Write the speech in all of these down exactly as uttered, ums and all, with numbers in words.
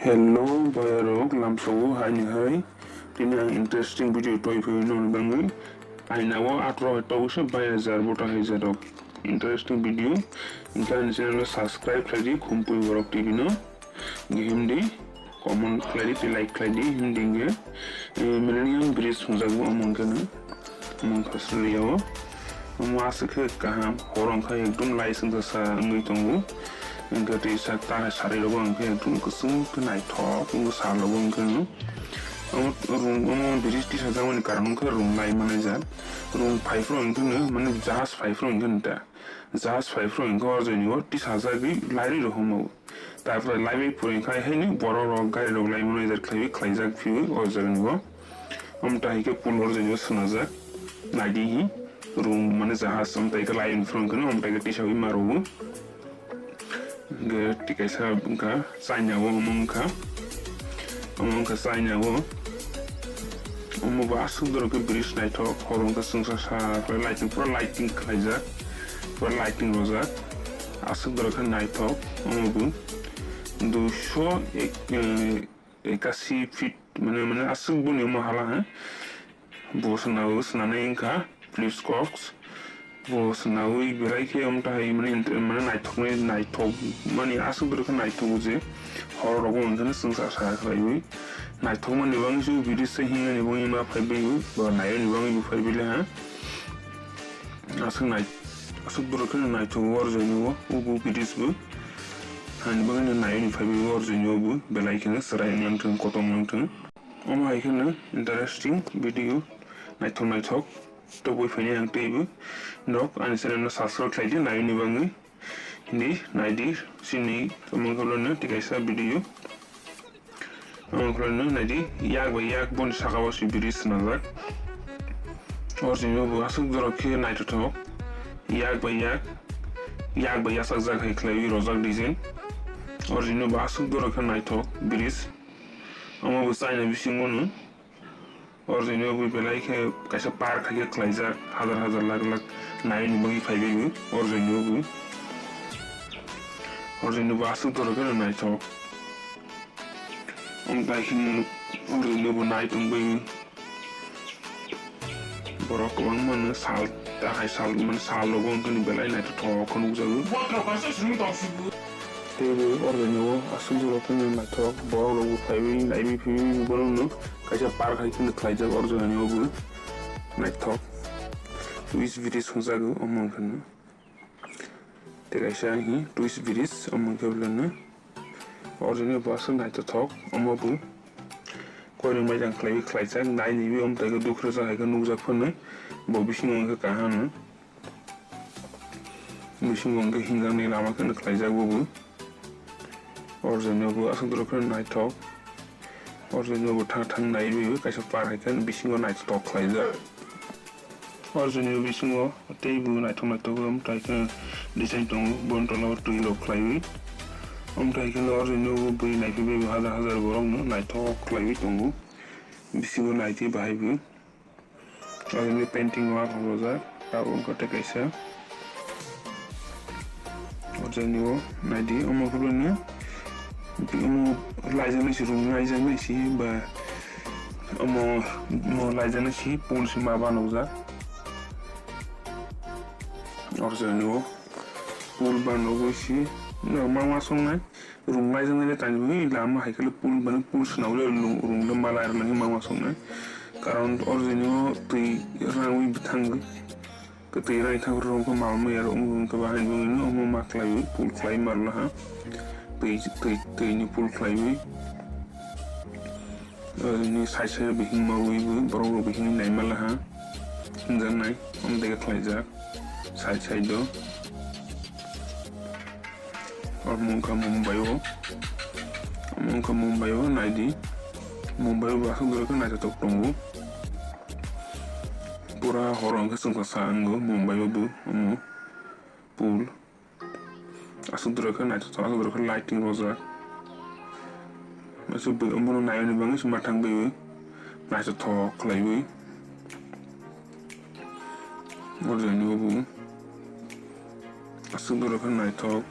Hello, bayarok, lamsao haini hai. Tini ang interesting video toi phai noni bangwi. Aina o atro hai togo se bayar jar bota hai jarok. Interesting video. Hingke ani channel o subscribe khlai di, Khumpui Borok T V no. Hingke himdi, comment khlai di, tei like khlai di, himdi hingke, eh, Millennium Bridge hwnjakgo omo hingke no. Omo wngkha Australia o. Omo aswk khe kaham, horo wngkha ekdom lai chwngsa sa wngwi tongo. Hingke tei sak ta sari rogo hingke ekdom kwchwng khe naithok wngwi sal rogo hingke no. Omo room, omo bridge tisajakmani karon wngkha room lai manai jak. Room phai phuru hingke no, mane jahaj phai phuru hingke no ta. Jahaj phai phuru hingke o jani o tisajagwi lairwi rohorma o. Tarpore laibai pore khai haino borok rok gari rok lai manai jak khlaiwi khlaijak phiwi o jagani o. Omo tai hingke pulo o jani o swnajak. Naidi hi room mane jahaj omo tai khe lai phuru hingke omo tai khe tisawi ma rwo. Hingke tikaisa wngkha China o omo wngkha. Omo wngkha China o. Omo bo aswk dorok khe bridge naithok, horo wngkha chwngsa sa khe lighting, pura lighting khlaijak, pura lighting rojak. Aswk dorok khe naithok, omo bo duiso ek-, eh, ekasi feet, mane, mane aswk boni omo hala, he. Bo swnao, swnanai wngkha Philips Cox. Bo swnawi belai khe omo tai mane int-, mane naithoknai, naithok mani aswk dorok khe naithok je horo rogo hwnkheno chwngsa sa khlaiwi. Naithokmani bagwi se bridge se hingnani bagwi ma phaiwi ba naiwi ni bagwi bo phaiwi le ha. Aswk nai-, aswk dorok kheno naithok o orjani o, o bo bridge bo. Hani bagwi no naiwi ni phaiwi o orjani o bo belai kheno chwrai wng thung, kotom wng thung. Omo hai kheno interesting video, naithok naithok. Tubui phai ang teibo norok ani channel no subscribe khlai di, naiwi ni bagwi. Hindi nai di, sini omo khe no tei kaisa video. Omo khe no nai di, yak bai yak boni saka o se bridge swnajak. Orjini bo aswk dorok khe naithothok, yak bai yak, yak bai yachakjak hai khlaiwi rojak design. Orjini bo aswk dorok khe naithok bridge. Omo bo China bisingo no. Orjini bo belai khe kaisa park hai khe khlaijak, hajar hajar lakh lakh naiwi ni bagwi phaibai bo orjini bo. Orjini bo aswk dorok khe naithok. Omo tai khe orjini bo nai tongbai. Borok kwbangma no sal, ta hai sal, mane sal rogo wngkhe belai naithothok khe nukjago. Tei bo orjini o aswk dorok khe naithok, borok rok bo phaiwi naiwi phaiwi borok no. Kaisa park hai kheno khlaijak, o jagani o bo naithok twist bridge hwnjago, omo wngkha no. Tei kaisa hi twist bridge, omo wngkha belai no. O jagani bo aswk naithothok, omo bo koirok maijang khlaiwi khlaijak, nai naiwi omo tai khe dukhrajak hai khe nukjak phano, bo bisingo wngkha kaham no. Bisingo hwnkhe himjaknai lama kheno khlaijak bo bo. Orjoni bo aswk dorok kheno naithok. Orjoni bo thang thang naiwi kaisa par hai khe bisingo naithothok khlaijak. Orjoni bisingo tei bo naithok naithok wng tai khe design tongo, boni tola o twi rok khlaiwi. Omo tai khe orjoni bo bui naiphaiwi hajar hajar borok no naithok khlaiwi tongo. Bisingo naitwi bahai bo. Aro ni painting wall rok rojak, tabuk wngkha tei kaisa. O jagani o naidi, omo khe bini, omo laijaknai si, rung laijaknai si, ba omo, omo laijaknai si, pool si ma banokjak. O jagani o pool banogwi si, no ma ma songnai. Rung laijaknai le tani bagwi lama hai khe le pool, mane pool swnam le rung, rung le ma lai rwlai ma ma songnai. Karon o jagani o twi rangwi bwthang, kwtwi rang thang rung khe mal maya rok wng khe bahai bagwi no omo ma khlaiwi pool khlai ma rwla ha. Twi, twi, twi ni pool khlaiwi. Ni side side bihing ma wi bo borok rok bihing nai ma la ha. Hwnjaknai, omo dege khlaijak side side o. Omo wngkha Mumbai o. Omo wngkha Mumbai o, naidi. Mumbai o bo aswk dorok khe naithothok tongo. Pura horo hwnkhe chwngsa sa wngo Mumbai o bo omo pool. Aswk dorok khe naithothok, aswk dorok khe lighting rojak. Aswk bw-, omono naiyani bagwi se ma thang bw naithothok khlaiwi. O jagani o bo aswk dorok khe naithok.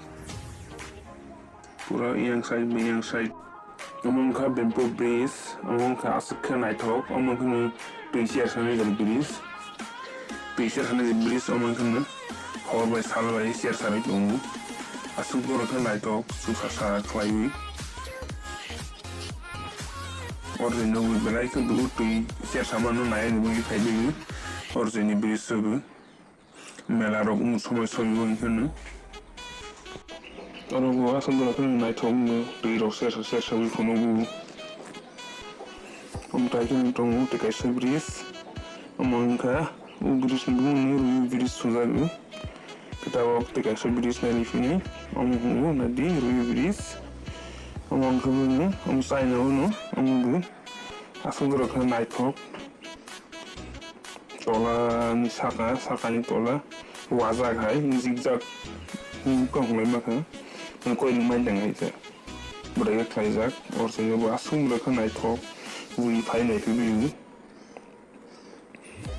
Pura yang side bai yang side. Omo wngkha Bempur bridge, omo wngkha aswk khe naithok, omo wngkha twi chersa ni bridge, twi chersa ni bridge, omo wngkha hor bai sal bai chersa bai tongo, aswk borok khe naithok chwngsacha khlaiwi. Oro nugwi belai khe bo twi chersa mano nai nugwi phaiwi oro ni bridge o bo. Mela rok wng somoi soi bo wngkhe no. Oro bo aswk borok khe naithok wngno twi rok sersa sersa wi phunugo. Omo tai khe tongo tei kaisa bridge. Omo wngkha o bridge ni bumung no Ruwi bridge swngjak o. Tei tabok tei kaisa bridge nai phini omo hwngo nadi Ruwi bridge. Omo wngkha bo no omo China o no omo bo aswk borok khe naithok. Tola ni saka, saka ni tola wajak hai, zigzag, hmm, kok lai maka, hmm, koi ni mai dang hai se. Bwrwi khe khlaijak, or se bo aswk bwrwi khe naithok, wi phai nai phai wi.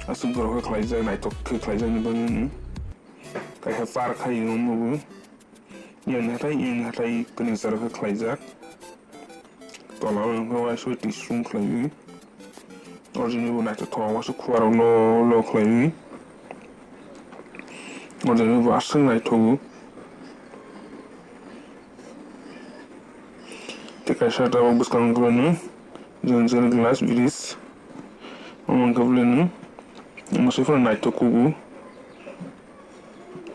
Aswk bwrwi khe khlaijak, naithok khe khlaijak ni bagwi, hmm. Kaisa park hai wngma bo. Yang hathai, yang hathai kwnwi charo khe khlaijak. Tola o wngkha waisa tisung khlaiwi. Oro jini bo naithothok waisa khua rok lo lo khlaiwi. Oro jini bo aswk naithogo. Tei kaisa tabuk bwskango khe no jwng jwng glass bridge. Omo wngkha bwlai no. Omo se phano naithok kugo.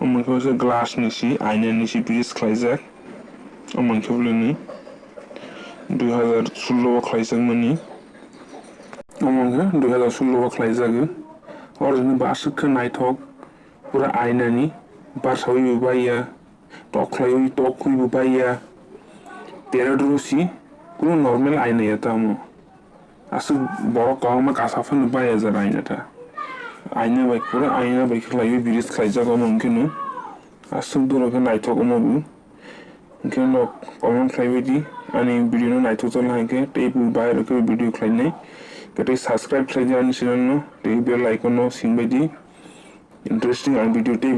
Omo wngkha kaisa glass ni si, aina ni si bridge khlaijak. Omo wngkha bwlai ni dui hazar sullo o khlaijak mani. Omo wngkha dui hazar sullo o khlaijago. Oro jini bo aswk khe naithok, pura aina ni, barsa wi bo baiya. Tok khlaiwi tok khwi bo baiya. Tera doro si kuno normal aina ya tamo. Aswk borok kwbangma kasa phano baiya jara aina ta. Aina bai pura aina bai khlaiwi bridge khlaijak omo hwnkhe no. Aswk doro khe naithok omo bo. Hwnkhe no comment khlaiwi di ani video no naithok jala hwnkhe tei bo bai rok khe video khlainai. Tei subscribe khlai di ani channel no tei bell icon no singbai di. Interesting ang video tei